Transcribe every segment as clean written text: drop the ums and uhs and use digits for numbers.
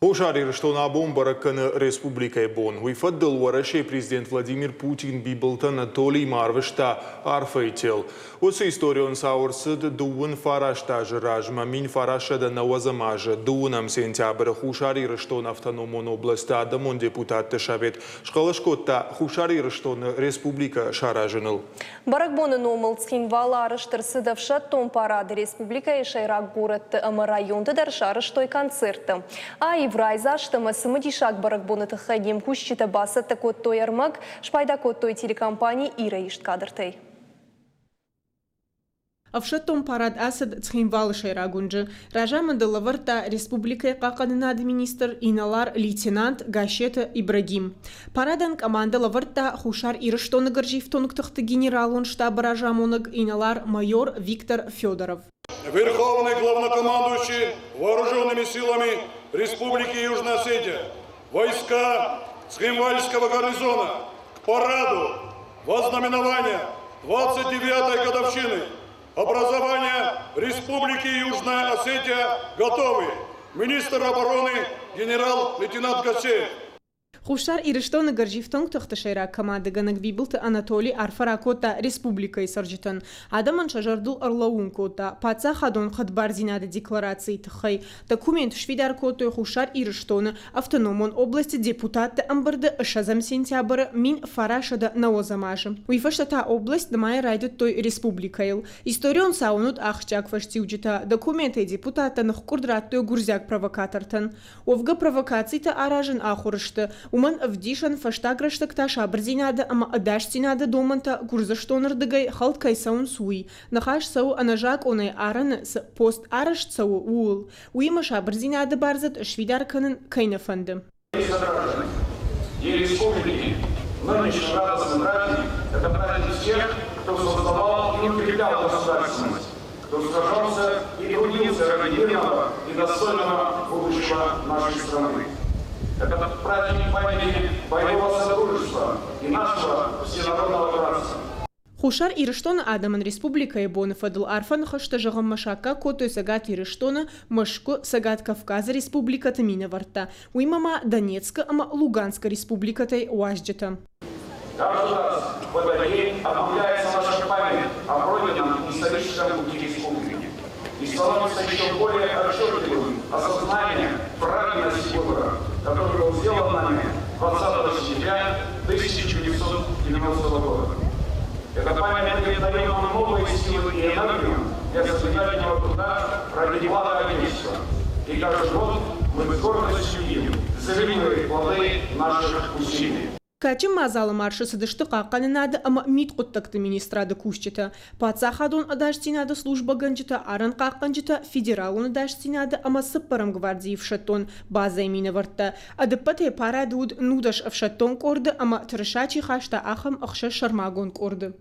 Хуссар Ирыстон абон бӕрӕг кӕны Республикӕйы бон. Уый фӕдыл Уӕрӕсейы президент Владимир Путин Бибылты Анатолиймӕ арвыста арфӕйы тел. Уыцы историон цау ӕрцыд 39 азы размӕ 1990 азы дыууынӕм сентябры Хуссар Ирыстоны автономон областы адӕмон депутатты совет схъӕлӕс кодта Хуссар Ирыстоны республикӕ саразыныл. Бӕрӕгбоны номыл Цхинвалы арӕзт ӕрцыд ӕфсӕддон парад, республикӕйы сӕйраг горӕтты ӕмӕ районты дӕр сарӕзтой концерттӕ. Аив, райдзаст ӕмӕ цымыдисаг бӕрӕгбоны тыххӕй не мкусджытӕ бацӕттӕ кодтой ӕрмӕг, спайда кодтой телекомпани Ира ист кадртӕй. Ӕфсӕддон парад ацыд Цхинвалы сӕйраг уынджы. Разамынд ыл лӕвӕрдта республикӕйы хъахъхъӕнынады министр инӕлар-лейтенант Гассеты Ибрагим. Парадӕн командӕ лӕвӕрдта Хуссар Ирыстоны гӕрзифтонг тыхты генералон штабы разамонӕг инӕлар-майор Виктор Федоров. Верховный главнокомандующий вооруженными силами Республики Южная Осетия, войска Цхинвальского гарнизона к параду вознаменования 29-й годовщины образования Республики Южная Осетия готовы. Министр обороны генерал-лейтенант Гасеев. Хуссар Ирыстоны гӕрзифтонг тыхты сӕйраг командӕгӕнӕг Бибылты Анатоли арфӕ ракодта республикӕйы цӕрджытӕн. Адӕмӕн сӕ зӕрдыл ӕрлӕууын кодта, паддзахадон хӕдбардзинады декларацийы тыххӕй Документ сфидар кодтой Хуссар Ирыстоны автономон областы депутатты ӕмбырды ссӕдзӕм сентябры 1990 азы. Уый фӕстӕ та область нымайын райдыдтой республикӕйыл. Историон цауӕн уыд ахсджиаг фӕстиуджытӕ. Документӕй депутаттӕ ныхкъуырд радтой гуырдзиаг провокатортӕн. Уӕвгӕ провокацитӕ аразын ахуыр сты, уымӕн ӕвдисӕн фӕстаг рӕстӕг та сабырдзинады ӕмӕ ӕдасдзинады домӕнтӕ Гуырдзыстоны рдыгӕй хӕлд кӕй цӕуынц, уый. Ныхас цӕуы ӕнӕзакъонӕй арӕны цы пост арӕзт цӕуы, ууыл. Уыимӕ сабырдзинады бардзырд сфидар кӕнын кӕй нӕ фӕнды. День республики нынешний радостный праздник – это праздник всех, кто создавал и укреплял государственность, кто сражался и трудился ради мирного и достойного будущего нашей страны. Это праздник памяти боевого содружества и нашего всенародного братства. Хуссар Ирыстоны адӕмӕн республикӕйы боны фӕдыл арфӕ ныхӕстӕ зӕгъынмӕ саккаг кодтой Цӕгат Ирыстоны, Мӕскуы, Цӕгат Кавказы республикӕты минӕвӕрттӕ, уыимӕ ма Донецкы ӕмӕ Луганскы республикӕтӕй уазджытӕ. Каждый раз в этот день обновляется наша память о пройденном историческом пути республики и становится еще более отчетливым осознание правильности выбора, который был сделан нами 20 сентября 1990 года. Эта память дает нам новые силы и энергию для созидательного труда ради блага Отечества. И каждый год мы с гордостью видим зримые плоды наших усилий. Кадджын мадзалы маршы цыдысты хъахъхъӕнынады ӕмӕ мидхъуыддӕгты министрады кусджытӕ, паддзахадон ӕдасдзинады службӕгӕнджытӕ, арӕнхъахъхъӕнджытӕ, федералон ӕдасдзинады ӕмӕ цыппӕрӕм гвардийы ӕфсӕддон базӕйы минӕвӕрттӕ. Ӕдыппӕтӕй парад уыд 19 ӕфсӕддон къорды ӕмӕ тырыса чи хаста, ахӕм ӕхсӕз сӕрмагонд къорды.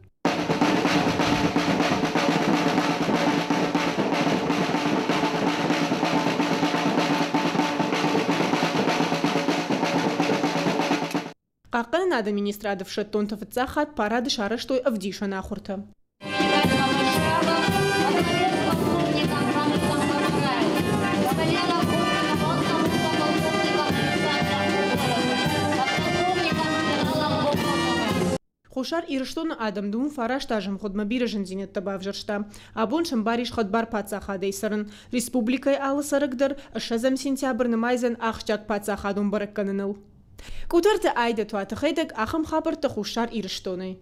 Хъахъхъӕнынады министрады ӕфсӕддонтӕ фыццаг хатт парады сарӕзтой ӕвдисӕн ахуыртӕ. Хуссар Ирыстоны адӕм дыууын фараст азы мгъуыдмӕ бирӕ зындзинӕдтӕ бавзӕрста. Абон сӕм бар ис хӕдбар паддзахадӕй цӕрын. Республикӕйы алы цӕрӕг дӕр ссӕдзӕм сентябрь нымайдзӕн ахсджиаг паддзахадон бӕрӕггӕнӕныл. Къутӕрты Айдӕ Туаты Хетӕг ахӕм хабӕрттӕ Хуссар Ирыстонӕй.